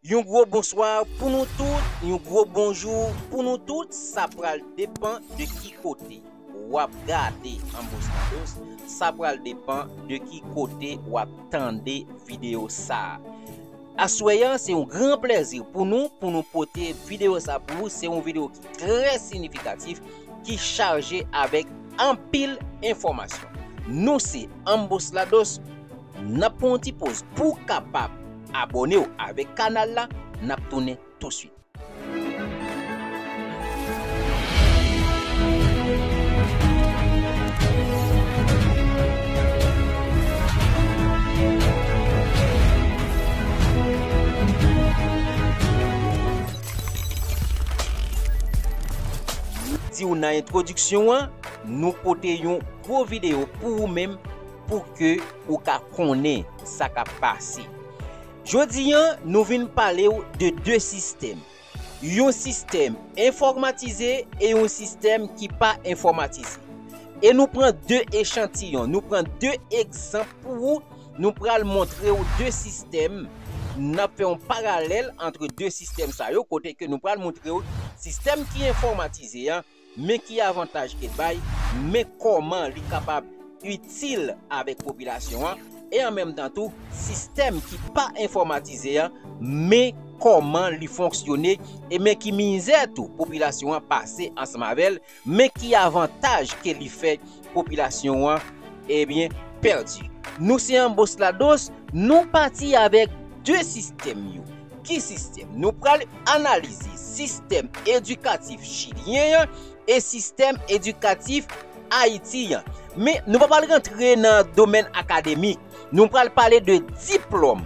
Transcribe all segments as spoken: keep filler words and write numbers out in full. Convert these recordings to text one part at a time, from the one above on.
Yon gwo bonswa pou nou tout, yon gwo bonjou pou nou tout. Sa pral depann de ki kote w ap gade Ambos Lados, sa pral depann de ki kote w ap tande videyo sa a. Aswè a, se yon gran plèzi pou nou, pou nou pote videyo sa pou ou. Se yon videyo ki trè siyifikatif, ki chaje avèk anpil enfòmasyon. Nou se Ambos Lados, n ap pran yon ti poz pou w kapab abòne w avèk kanal la, n ap tounen touswit. Di w nan entwodiksyon an, nou pote yon gwo videyo pou ou menm, pou ke ou ka konnen sa k ap pase. Jodi a, nou vin pale w de de sistèm. Yon sistèm enfòmatize e yon sistèm ki pa enfòmatize. E nou pran de echantiyon, nou pran de egzanp pou ou. Nou pral montre w de sistèm. N ap fè yon paralèl ant de sistèm sa yo, kote ke nou pral montre w sistèm ki enfòmatize a, men ki avantaj ke l bay, men kòman li kapab itil avèk popilasyon an, e an menm tan tou, sistèm ki pa enfòmatize a, men kòman li fonksyone, e men ki mizè tou popilasyon an pase ansanm avè l, men ki avantaj ke li fè popilasyon an, ebyen, pèdi. Nou se Ambos Lados, nou pati avèk de sistèm yo. Ki sistèm? Nou pral analize sistèm edikatif chilyen an e sistèm edikatif Ayiti an. Men, nou pa pral rantre nan domèn akademik. Nou pral pale de diplòm.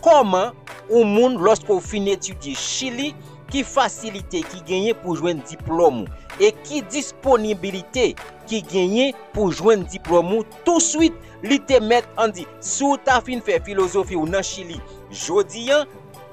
Kòman yon moun, lòske w fin etidye Chili, ki fasilite ki genyen pou jwenn diplòm ou? E ki disponibilite ki genyen pou jwenn diplòm ou touswit? Li te mèt, ann di, si w ta fin fè filozofi w nan Chili jodi a,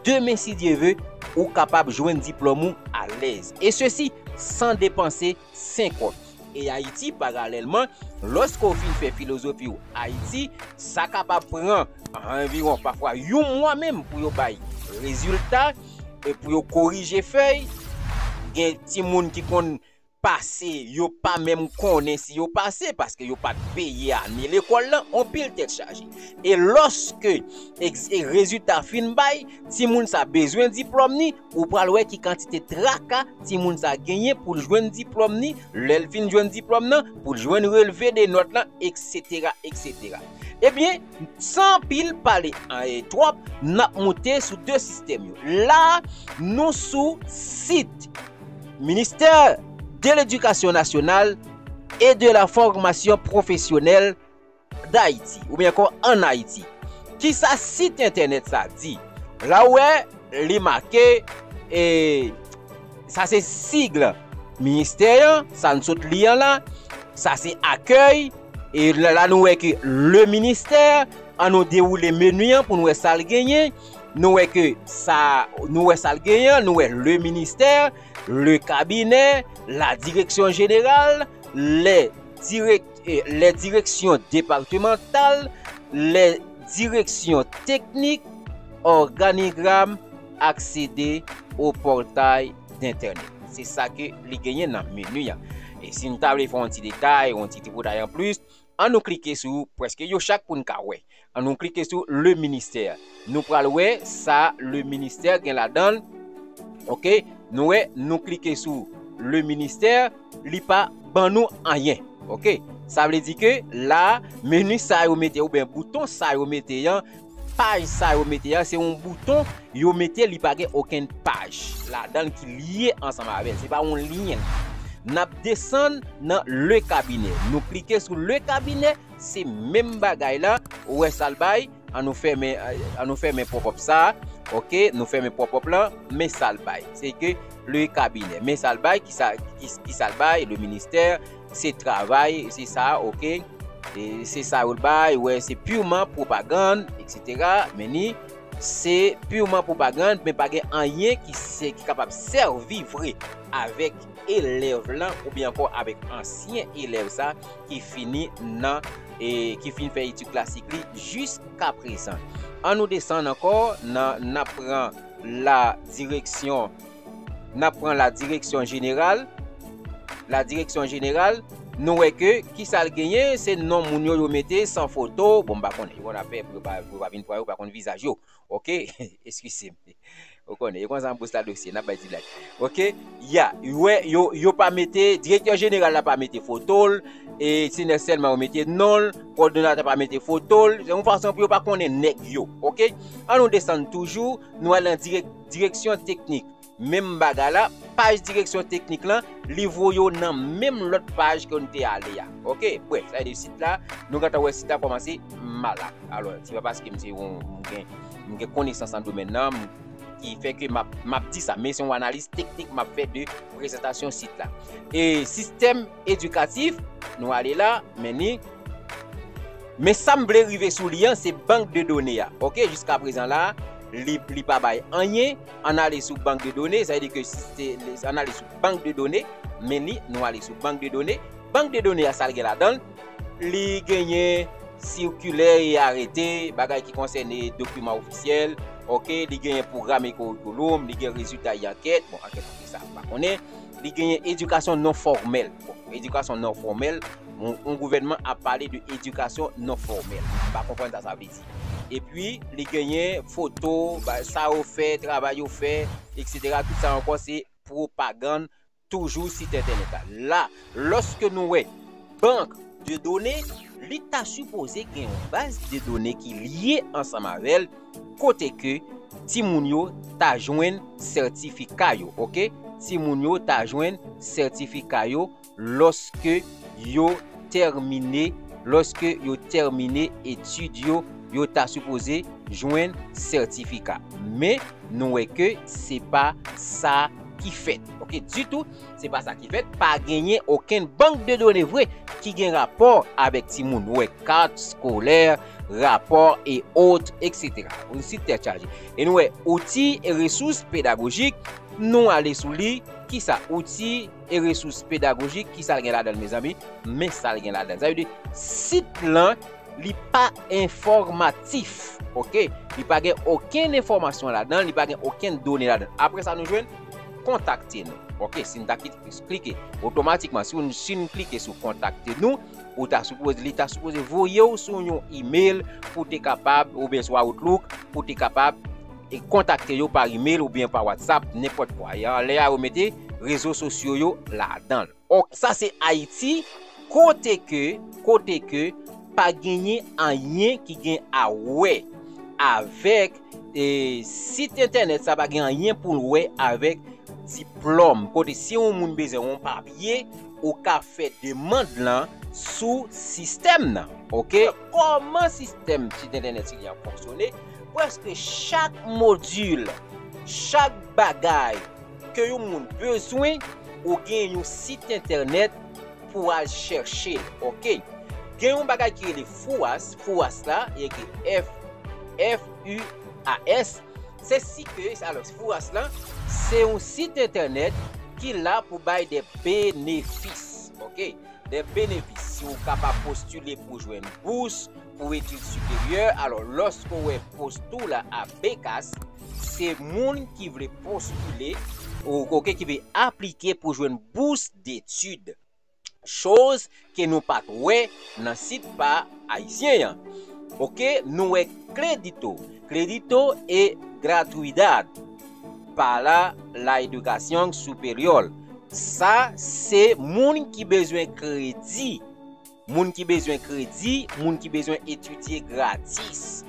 demen, si Dye ve, ou kapab jwenn diplòm ou alèz. E sesi san depanse sen kòb. E Ayiti, paralèlman, lòske w fin fè filozofi w Ayiti, sa kapab pran anviwon, pafwa, yon mwa menm pou yo bay rezilta, e pou yo korije fèy. Gen timoun ki konn pase, yo pa menm konnen si yo pase, paske yo pa t peye ane lekòl lan, on pil tèt chaje. E lòske egz-, e rezilta fin bay, timoun sa bezwen diplòm ni, ou pral wè ki kantite traka timoun sa genyen pou l jwenn diplòm ni, lè l fin jwenn diplòm nan, pou l jwenn relve de nòt lan, etsetera, etsetera. Ebyen, san anpil pale, eh, twòp, n ap moute sou de sistèm yo. La, nou sou sit Ministère de l'Éducation nationale et de la Formation professionnelle d'Haïti, oubyen ankò ann Ayiti. Kisa sit entènèt sa di? La w wè, li make, e, sa se sig ministè an, sa n sot li an la, sa se akèy, e la, la nou wè ke le ministè, an nou dewoule meni an pou n wè sa l genyen, nou wè ke sa, nou wè sa l genyen, nou wè le ministè, le cabinet, la direction générale, les direc-, eh, les directions départementales, les directions techniques, organigramme, accéder au portail d'internet. Se sa ke li genyen nan meni an. E si n ta vle fè yon ti detay, yon ti tripotay anplis, an nou klike sou prèske yo chak pou n ka wè. An nou klike sou le ministè. Nou pral wè sa le ministè gen ladan l. Oke, nou wè, nou klike sou le ministè, li pa ban nou anyen. Oke, sa vle di ke la, meni sa yo mete, oubyen bouton sa yo mete an, paj sa yo mete an, se yon bouton yo mete, li pa gen okenn paj ladan l ki lye ansanm avè l. Se pa yon lyen. N ap desann nan le cabinet. Nou klike sou le cabinet, se menm bagay la, ou wè sa l bay, an nou fèmen, an nou fèmen pop-up sa, oke, nou fèmen pop-up lan, men sa l bay. Se ke le cabinet, men sa l bay, ki sa, ki, ki sa l bay, le ministè, se travay, se sa, oke, e se sa yo l bay, wè, se piman pwopagann, etsetera, men ni, se piman pwopagann, men pa gen anyen ki se, ki kapab sèvi vre avèk elèv lan, oubyen ankò avèk ansyen elèv sa ki fini nan, e ki fin fè etid klasik li jiskaprezan. An nou desann ankò, nan, n ap pran la direksyon, n ap pran la direksyon jeneral, la direksyon jeneral, nou wè ke kisa l genyen, se non moun yo, yo mete san foto, bon, m pa konnen, yo konn ap fè pou yo pa, pou yo pa vin pran yo, pa konn vizaj yo, oke, eskize m. Ou konnen, yo konn sa m poste la dosye, n ap bay ti blag. Oke? Ya, yo, yo, yo pa mete, direktè jeneral la pa mete foto l, e senè sèlman yo mete non l, kòdonatè pa mete foto l, se yon fason pou yo pa konnen nèg yo. Oke? An nou desann toujou, nou al nan dirèk-, direksyon teknik. Menm bagay la, paj direksyon teknik lan, li voye w nan menm lòt paj ke nou te ale a. Oke? Brèf, sa vle di sit la, nou gentan wè sit la kòmanse malad. Alò, se pa paske m se yon, m gen, m gen konesans nan domèn nan, m ki fè ke m ap, m ap di sa, men se yon analiz teknik m ap fè de prezantasyon sit la. E sistèm edikatif, nou ale la, men ni, men sa m vle rive sou li an, se bank de done a. Oke, jiska prezan la, li, li pa bay anyen. Ann ale sou bank de done, sa vle di ke si se, ann ale sou bank de done, men ni, nou ale sou bank de done. Bank de done a, sa l gen ladan l, li genyen sikilè e arete, bagay ki konsène dokiman ofisyèl, oke, li genyen pwogram e kourikoulòm, li gen rezilta e ankèt, bon, ankèt oke sa, m pa konnen, li genyen edikasyon non fòmèl. Bon, edikasyon non fòmèl, yon, yon gouvènman ap pale de edikasyon non fòmèl. M pa konprann sa sa vle di. Epi, li genyen foto, ba, sa yo fè, travay yo fè, etsetera. Tout sa ankò, se pwopagann toujou sit entènèt la. La, lòske nou wè bank de done, li ta sipoze gen yon baz de done ki lye ansanm avè l, kote ke timoun yo ta jwenn sètifika yo, oke? Timoun yo ta jwenn sètifika yo lòske yo tèmine, lòske yo tèmine etid yo, yo ta sipoze jwenn sètifika. Men, nou wè ke se pa sa ki fèt. Oke, ditou, se pa sa ki fèt. Pa genyen okenn bank de done vre ki gen rapò avèk timoun. Ou wè kat eskolè, rapò e ot, etsetera. Yon sit tèt chaje. E nou wè outi e resous pedagojik, nou ale sou li. Kisa outi e resous pedagojik, kisa l gen ladan l, mezanmi? Men sa l gen ladan l. Sa vle di, sit lan, li pa enfòmatif, oke? Li pa gen okenn enfòmasyon ladan l, li pa gen okenn done ladan l. Apre sa, nou jwenn kontakte nou. Oke, si n ta ki-, klike otomatikman, si n, si n klike sou kontakte nou, ou ta sipoze, li ta sipoze voye w sou yon email pou te kapab, oubyen sou Outlook, pou te kapab e kontakte yo pa email oubyen pa WhatsApp, nenpòt kwa. E anlè a, yo mete rezo sosyo yo ladan l. Ok, sa se Ayiti, kote ke, kote ke pa genyen anyen ki gen a wè avèk, e, sit entènèt sa, pa gen anyen pou l wè avèk diplòm. Kote si yon moun bezwen yon papye, ou ka fè demann lan sou sistèm nan. Ok? Kòman sistèm sit entènèt sila fonksyone? Prèske chak modil, chak bagay ke yon moun bezwen, ou gen yon sit entènèt pou al chèche l, ok? Gen yon bagay ki rele FOUAS, FOUAS la, li ekri F, F U A S, se si ke, alò, FOUAS la, se yon sit entènèt ki la pou bay de benefis, ok? De benefis, si w kapab postile pou jwenn bous, pou etid siperyè, alò, lòske w wè pòs ou la a Bekas, se moun ki vle postile, ou, ok, ki vle aplike pou jwenn bous detid. Choz ke nou pa t wè nan sit pa ayisyen an. Ok, nou wè Crédito. Crédito é gratuidade para a educação superior. Sa, se moun ki bezwen kredi. Moun ki bezwen kredi, moun ki bezwen etidye gratis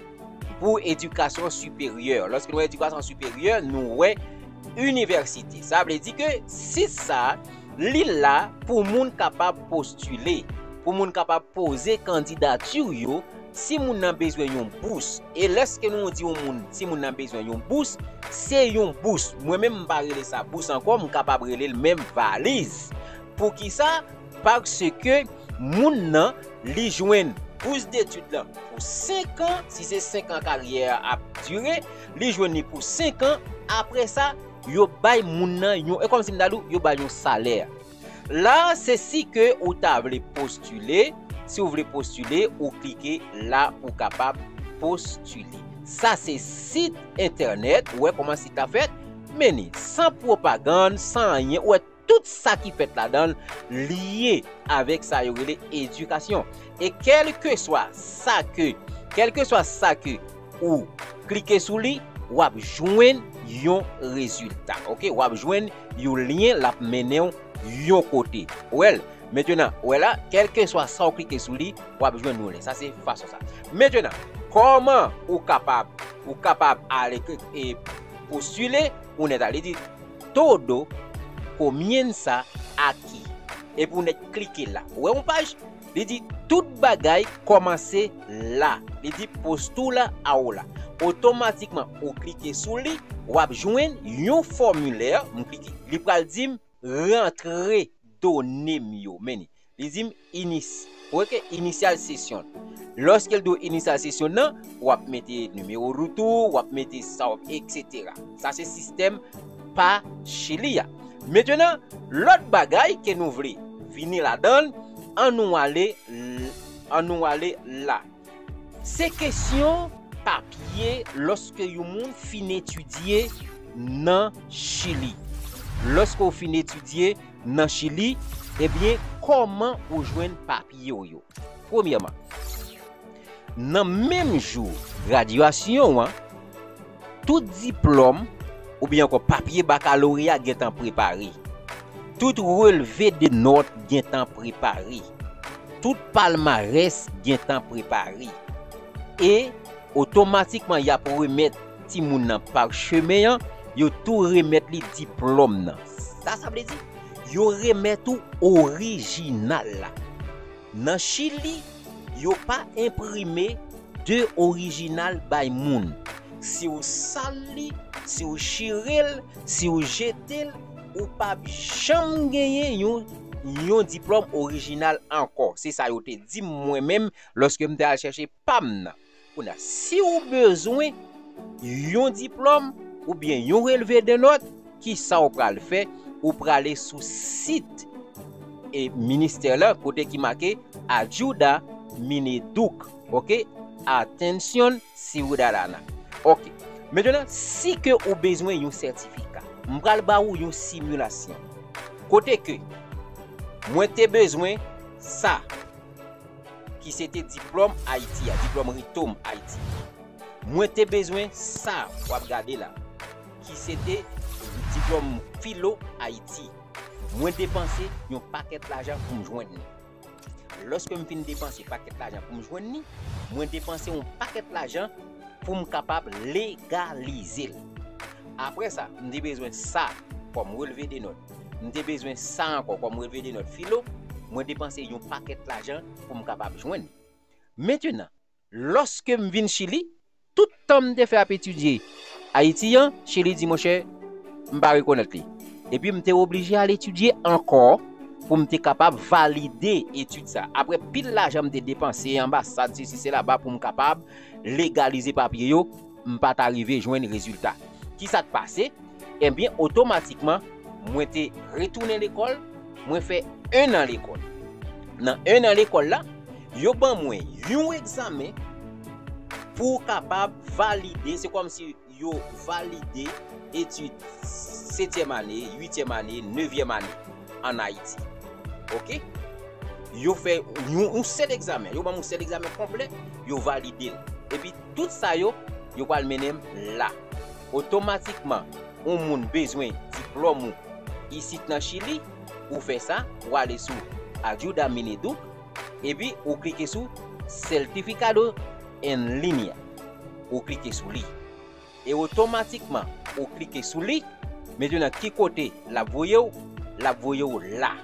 pou edikasyon siperyè. Lòske nou wè edikasyon siperyè, nou wè inivèsite. Sa vle di ke sit sa, li la pou moun kapab postile, pou moun kapab poze kandidati yo, si moun nan bezwen yon bous. E lèske nou di yon moun, si moun nan bezwen yon bous, se yon bous. Mwen menm, m pa rele sa bous ankò, m kapab rele l menm valiz. Poukisa? Paske moun nan, li jwenn bous detid lan pou senk an, si se senk an karyè a ap dire, li jwenn li pou senk an, apre sa, yo bay moun nan yon, e kòmsi m ta di w, yo bay yon salè. La, se si ke ou ta vle postile, si w vle postile, ou klike la pou w kapab postile. Sa se sit entènèt, ou wè kòman sit la fèt, men ni san pwopagann, san anyen, ou wè tout sa ki fèt ladan l lye avèk sa yo rele edikasyon. E kèlkeswa sa ke, kèlkeswa sa ke ou klike sou li, w ap jwenn yon rezilta. Oke, w ap jwenn yon lyen, l ap mennen w yon kote. Ou wè l? Mentenan, ou wè la, kèlkeswa sa w klike sou li, w ap jwenn yon lyen. Sa se fason sa. Mentenan, kòman ou kapab, ou kapab ale e postile, ou nèt ale di todo comienza aquí. Epi ou nèt klike la. Ou wè yon paj, li di tout bagay kòmanse la. Li di postula ahora. Otomatikman, ou klike sou li, w ap jwenn yon fòmilè, m klike, li pral di m rantre done m yo. Men ni, li di m inis, ou wè ke initial session. Lòske l di w initial session nan, w ap mete nimewo wout ou, w ap mete sa w, etsetera. Sa se sistèm pa Chili a. Mentenan, lòt bagay ke nou vle vini ladan l, ann nou ale, ann nou ale la. Se kesyon papye lòske yon moun fin etidye nan Chili. Lòske w fin etidye nan Chili, ebyen, kòman ou jwenn papye w yo? Premyèman, nan menm jou gradyasyon w an, tout diplòm oubyen ankò papye bakaloreya gentan prepare. Tout relve de nòt gentan prepare. Tout palmarès gentan prepare. E otomatikman, y ap remèt timoun nan pachemen an, yo tou remèt li diplòm nan. Sa sa vle di? Yo remèt ou orijinal la. Nan Chili, yo pa enprime de orijinal bay moun. Si w sal li, si w chire l, si w jete l, ou p ap janm genyen yon, yon diplòm orijinal ankò. Se sa yo te di m mwen menm lòske m te al chèche pa m nan. Kounye a, si w bezwen yon diplòm oubyen yon relve de nòt, ki sa w pral fè? Ou prale sou sit e ministè la, kote ki make Ayuda Mineduc, oke? Atención Ciudadana. Oke. Mentenan, si ke ou bezwen yon sètifika, m pral ba ou yon similasyon. Kote ke mwen te bezwen sa, ki se te diplòm Ayiti a, diplòm Ritom Ayiti. Mwen te bezwen sa w ap gade la, ki se te diplòm filo Ayiti. Mwen depanse yon pakèt lajan pou m jwenn li. Lòske m fin depanse pakèt lajan pou m jwenn li, mwen depanse yon pakèt lajan pou m kapab legalize l. Apre sa, m te bezwen sa kòm relve de nòt. M te bezwen sa ankò kòm relve de nòt filo. Mwen depanse yon pakèt lajan pou m kapab jwenn li. Mentenan, lòske m vin Chili, tout tan m te fè ap etidye Ayiti an, Chili di, monchè, m pa rekonèt li. Epi m te oblije al etidye ankò pou m te kapab valide etid sa. Apre pil lajan m te depanse, anbasad, sesi, sela, ba pou m kapab legalize papye yo, m pa ta rive jwenn rezilta. Kisa k pase? Ebyen, otomatikman, mwen te retounen lekòl, mwen fè en an lekòl. Nan en an lekòl la, yo ban mwen yon egzamen pou w kapab valide, se kòmsi yo valide etid setyèm ane, uityèm ane, nevyèm ane ann Ayiti. Oke? Yo fè yon, yon sèl egzamen, yo ban m yon sèl egzamen konplè, yo valide l. Epi tout sa yo, yo pral mennen m la. Otomatikman, yon moun bezwen diplòm ou isit nan Chili, ou fè sa, ou ale sou Ayuda Mineduc, epi ou klike sou Certificado en Línea. Ou klike sou li. E otomatikman, ou klike sou li. Mentenan, ki kote l ap voye w? L ap voye w la.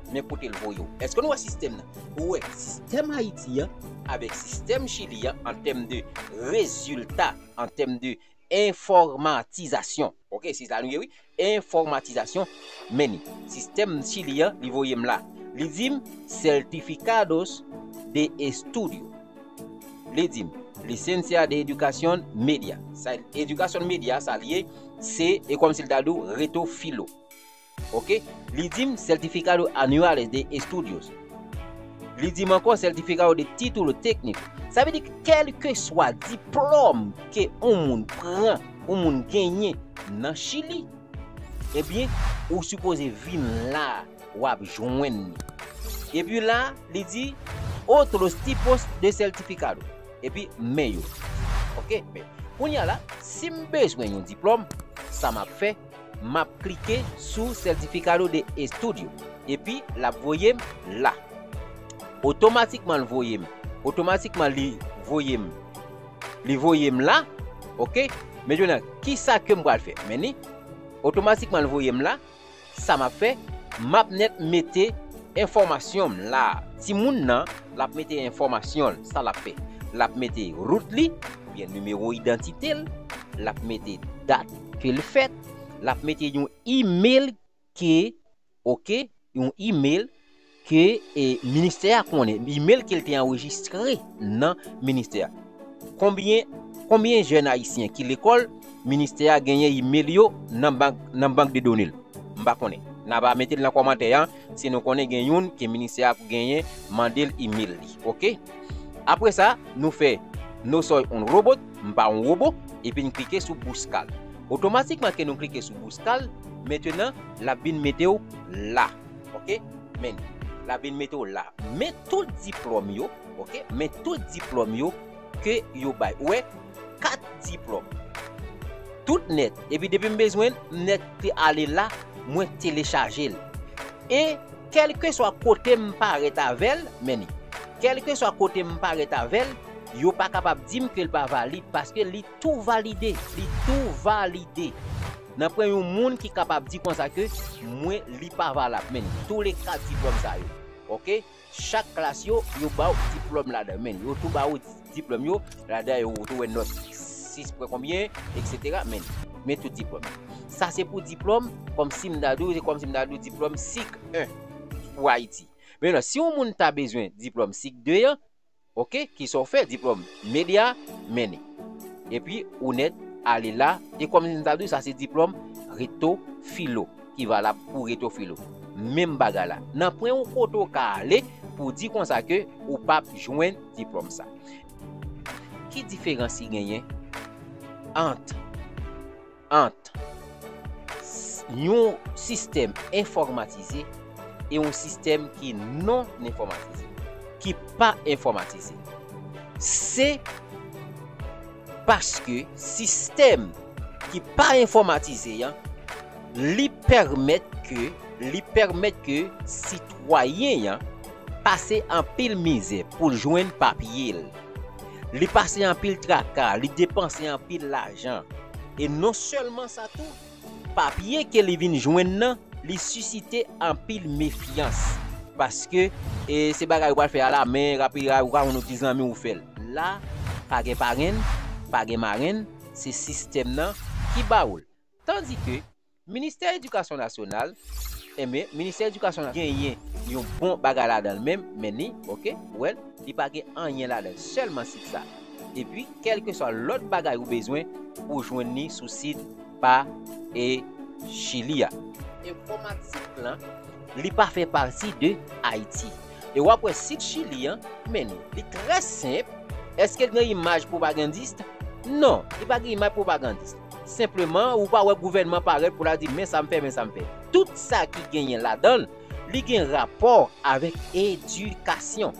Men kote l voye w. Èske nou wè sistèm nan? Ou wè sistèm Ayiti an avèk sistèm Chili an an tèm de rezilta, an tèm de enfòmatizasyon. Oke, se sa nou ye, wi. Enfòmatizasyon. Men ni. Sistèm Chili an, li voye m la. Li di m certificados de estudio. Li di m, licencia de educación media. Sa, educación media, sa li ye, se, e kòmsi l ta di w, reto filo. Oke? Li di m, certificado anuales de estudios. Li di m ankò, certificado de título técnico. Sa vle di, kèlkeswa diplòm ke yon moun pran, yon moun genyen nan Chili, ebyen, ou sipoze vin la, w ap jwenn li. Epi la, li di, "Otros tipos de certificado." Epi, men yo. Oke, men. Kounye a la, si m bezwen yon diplòm, sa m ap fè, m ap klike sou Certificado de Estudio. Epi, l ap voye m la. Otomatikman, l voye m. Otomatikman, li voye m. Li voye m la. Oke? Mentnan, kisa ke m pral fè? Men ni, otomatikman, l voye m la. Sa m ap fè, m ap nèt mete enfòmasyon m la. Timoun nan, l ap mete enfòmasyon l, sa l ap fè. L ap mete rout li, oubyen nimewo idantite l, l ap mete dat ke l fèt, l ap mete yon imèl ke, oke, yon imèl ke, e, ministè a konnen, imèl ke l te anrejistre nan ministè a. Konbyen, konbyen jèn ayisyen ki lekòl, ministè a genyen imèl yo nan bank, nan bank de done l? M pa konnen. N a va mete l nan kòmantè a, si nou konnen gen youn ke ministè a genyen, mande l imèl li, oke? Apre sa, nou fè "No soy un robot", m pa yon wobo, epi n klike sou "buscar". Otomatikman ke nou klike sou "buscar", mentnan, l ap vin mete w la, oke? Men, l ap vin mete w la. Men tout diplòm yo, oke? Men tout diplòm yo ke yo bay. Ou wè, kat diplòm. Tout nèt. Epi depi m bezwen l, m nèt te ale la, mwen telechaje l. E kèlkeswa kote m parèt avè l, men ni, kèlkeswa kote m parèt avè l, yo pa kapab di m ke l pa valid, paske li tou valide, li tou valide. Nan pwen yon moun ki kapab di konsa ke mwen, li pa valab, men ni, tou le kat diplòm sa yo. Oke? Chak klas yo, yo ba w diplòm ladan, men ni, yo tou ba w diplòm yo ladan, yo tou wè nòt sis pwen konbyen, etsetera, men ni, men tout diplòm. Sa se pou diplòm, kòmsi m ta di w, se kòmsi m ta di w diplòm sik en pou Ayiti. Mentnan, si yon moun ta bezwen diplòm sik de an, oke, kisa w fè, diplòm medya, men ni. Epi, ou nèt ale la, e kòmsi m ta di w, sa se diplòm reto filo, ki valab pou reto filo. Menm bagay la. Nan pwen yon kote w ka ale pou di konsa ke ou p ap jwenn diplòm sa. Ki diferans ki genyen ant, ant s-, yon sistèm enfòmatize e yon sistèm ki non enfòmatize, ki pa enfòmatize? Se paske sistèm ki pa enfòmatize an, li pèmèt ke, li pèmèt ke sitwayen an pase anpil mizè pou l jwenn papye l. Li pase anpil traka, li depanse anpil lajan. E non sèlman sa tou, papye ke li vin jwenn nan, li sisite anpil mefyans. Paske, e, se bagay ou pral fè a la, men rapid, ou ka jwenn yon ti zanmi ou fè l. La, pa gen parenn, pa gen marenn, se sistèm nan ki ba ou l. Tandike, Ministè Edikasyon Nasyonal, enben, Ministè Edikasyon genyen yon bon bagay ladan l menm, men ni, oke, ou wè l, li pa gen anyen ladan l, sèlman sit sa. Epi, kèlkeswa lòt bagay ou bezwen, ou jwenn li sou sit pa, e, Chili a. Enfòmatik lan, li pa fè pati de Ayiti. E w ap wè sit Chili an, men ni, li trè senp. Èske l gen imaj pwopagandis? Non, li pa gen imaj pwopagandis. Senpleman, ou pa wè gouvènman parèt pou l a di, "Men sa m fè, men sa m fè." Tout sa ki genyen ladan l, li gen rapò avèk edikasyon.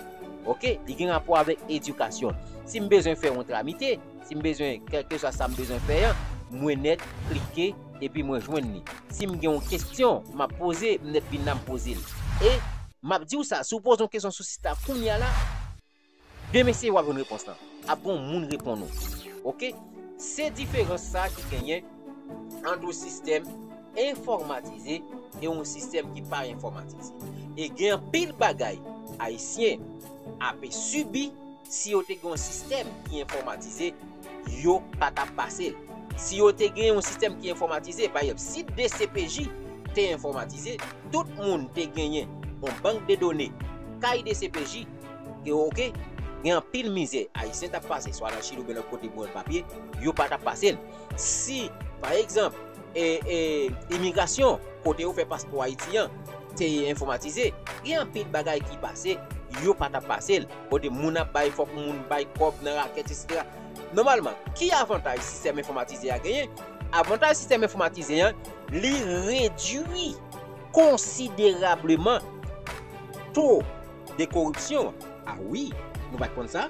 Oke? Li gen rapò avèk edikasyon. Si m bezwen fè yon tramite, si m bezwen, kèlkeswa sa m bezwen fè an, mwen nèt klike epi mwen jwenn li. Si m gen yon kesyon, m ap poze, m nèt vin la, m poze l. E m ap di w sa, si w poze yon kesyon sou sit la kounye a la, demen se w ap jwenn repons lan. Ap gen yon moun reponn ou. Oke? Se diferans sa ki genyen ant yon sistèm enfòmatize e yon sistèm ki pa enfòmatize. E gen anpil bagay Ayisyen ape sibi si yo te gen yon sistèm ki enfòmatize, yo pa t ap pase l. Si yo te gen yon sistèm ki enfòmatize, pa egzanp, si D C P J te enfòmatize, tout moun te genyen yon bank de done kay D C P J, ke, oke, gen anpil mizè Ayisyen t ap pase, swa nan Chili oubyen lòt kote pou jwenn papye, yo pa t ap pase l. Si, pa egzanp, e, e, imigrasyon, kote yo fè paspò Ayiti an, te enfòmatize, gen anpil bagay ki pase, yo pa t ap pase l. Kote moun ap bay, fòk moun bay kòb nan rakèt, etsetera. Nòmalman, ki avantaj sistèm enfòmatize a genyen? Avantaj sistèm enfòmatize a, li redui konsiderableman to de koripsyon an. A wi, nou pa t konn sa?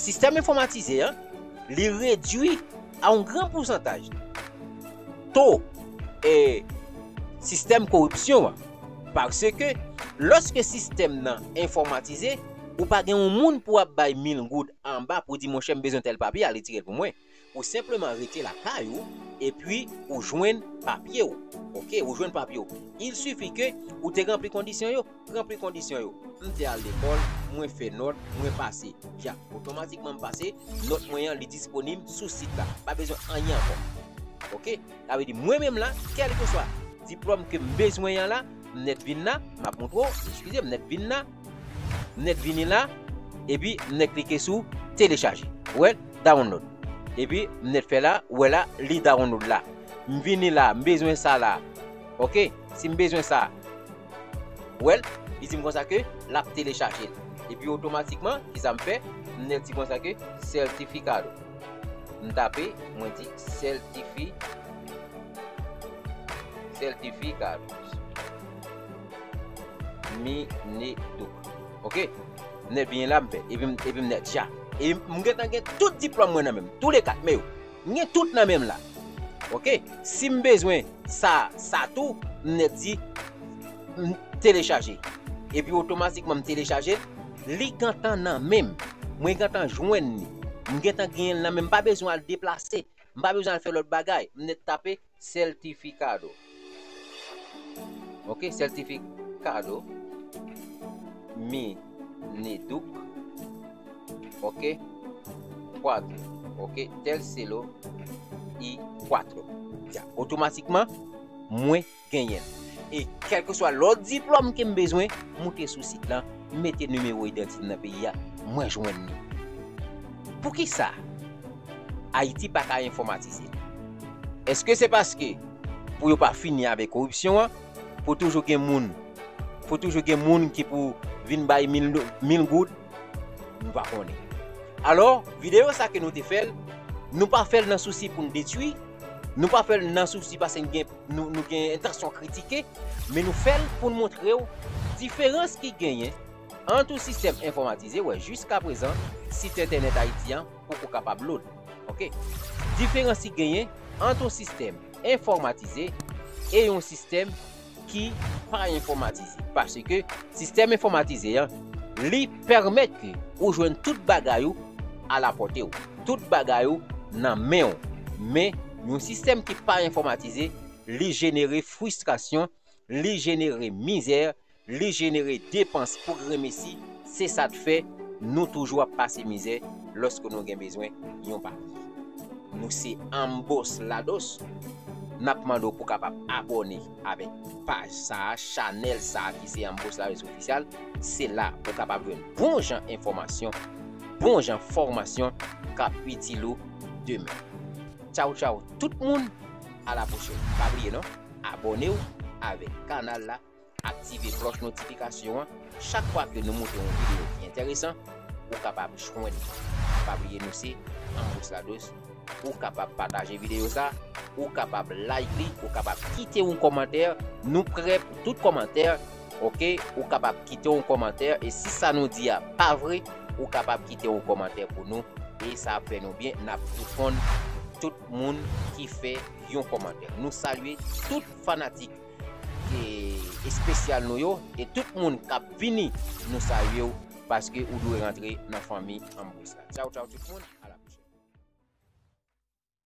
Sistèm enfòmatize a, li redui a yon gran pousantaj to, e, sistèm koripsyon an. Paske, lòske sistèm nan enfòmatize, ou pa gen yon moun pou ap bay mil goud anba pou di, "Monchè, m bezwen tèl papye, ale tire l pou mwen." Ou senpleman rete lakay ou, epi ou jwenn papye w. Oke, ou jwenn papye w. Il sifi ke ou te ranpli kondisyon yo. Ranpli kondisyon yo. M te al lekòl, mwen fè nòt, mwen pase. Ya, otomatikman m pase, nòt mwen an, li disponib sou sit la. Pa bezwen anyen ankò. Oke? Sa vle di, mwen menm la, kèlkeswa diplòm ke m bezwen an la, m nèt vin la, m ap montre w, eskize, m nèt vin la, m nèt vini la, epi m nèt klike sou telechaje. Ou wè l? Download. Epi m nèt fè la, ou wè la, li download la. M vini la, m bezwen sa la. Oke? Si m bezwen sa, ou wè l, li di m konsa ke l ap telechaje l. Epi otomatikman, kisa m fè? M nèt di konsa ke certificado. M tape, mwen di certifi-, certificado Mineduc. Oke? M nèt vini la, m fè. Epi m, epi m nèt ja. E m gentan gen tout diplòm mwen nan men m. Tou le kat men yo. M gen tout nan men m la. Oke? Si m bezwen sa, sa tou, m nèt di, m telechaje. Epi otomatikman m telechaje l, li gentan nan men m. Mwen gentan jwenn li. M gentan genyen l nan men m. M pa bezwen al deplase. M pa bezwen al fè lòt bagay. M nèt tape certificado. Oke, certificado Mineduc. Oke, cuatro. Oke, tercero y cuatro. Ya, otomatikman, mwen genyen l. E kèlkeswa lòt diplòm ke m bezwen, moute sou sit lan, mete nimewo idantite nan peyi a, mwen jwenn li. Poukisa Ayiti pa ka enfòmatize? Èske se paske pou yo pa fini avèk koripsyon an, pou toujou gen moun, pou toujou gen moun ki pou vin bay mil, mil goud? Nou pa konnen. Alò, videyo sa ke nou te fè l, nou pa fè l nan sousi pou n detwi, nou pa fè l nan sousi paske n gen, nou, nou gen entansyon kritike, men nou fè l pou n montre w diferans ki genyen ant yon sistèm enfòmatize, wè, jiskaprezan, sit entènèt Ayiti an poko kapab load. Oke? Diferans ki genyen ant yon sistèm enfòmatize e yon sistèm ki pa enfòmatize. Paske sistèm enfòmatize an, li pèmèt ke ou jwenn tout bagay ou alapòte w. Tout bagay ou nan men w. Men, yon sistèm ki pa enfòmatize, li jenere fristrasyon, li jenere mizè, li jenere depans pou grenmesi. Se sa k fè nou toujou ap pase mizè lòske nou gen bezwen yon papye. Nou se Ambos Lados. N ap mande w pou kapab abòne avèk paj sa a, chanèl sa a ki se Ambos Lados Ofisyal. Se la ou kapab jwenn bon jan enfòmasyon, bon jan fòmasyon k ap itil ou demen. Tchaw, tchaw, tout moun. A la pwochèn. Pa bliye non, abòne w avèk kanal la, aktive klòch notifikasyon an. Chak fwa ke nou monte yon videyo ki enteresan, ou kapab jwenn li. Pa bliye nou se Ambos Lados. Ou kapab pataje videyo sa, ou kapab like li, ou kapab kite yon kòmantè. Nou prè pou tout kòmantè. Oke, ou kapab kite yon kòmantè, e si sa nou di a pa vre, ou kapab kite yon kòmantè pou nou, e sa ap fè nou byen. N ap reponn tout moun ki fè yon kòmantè. Nou salye tout fanatik, e, espesyal nou yo, e tout moun k ap vini, nou salye w, paske ou dwe rantre nan fanmi Ambos la. Tchaw, tchaw tout moun.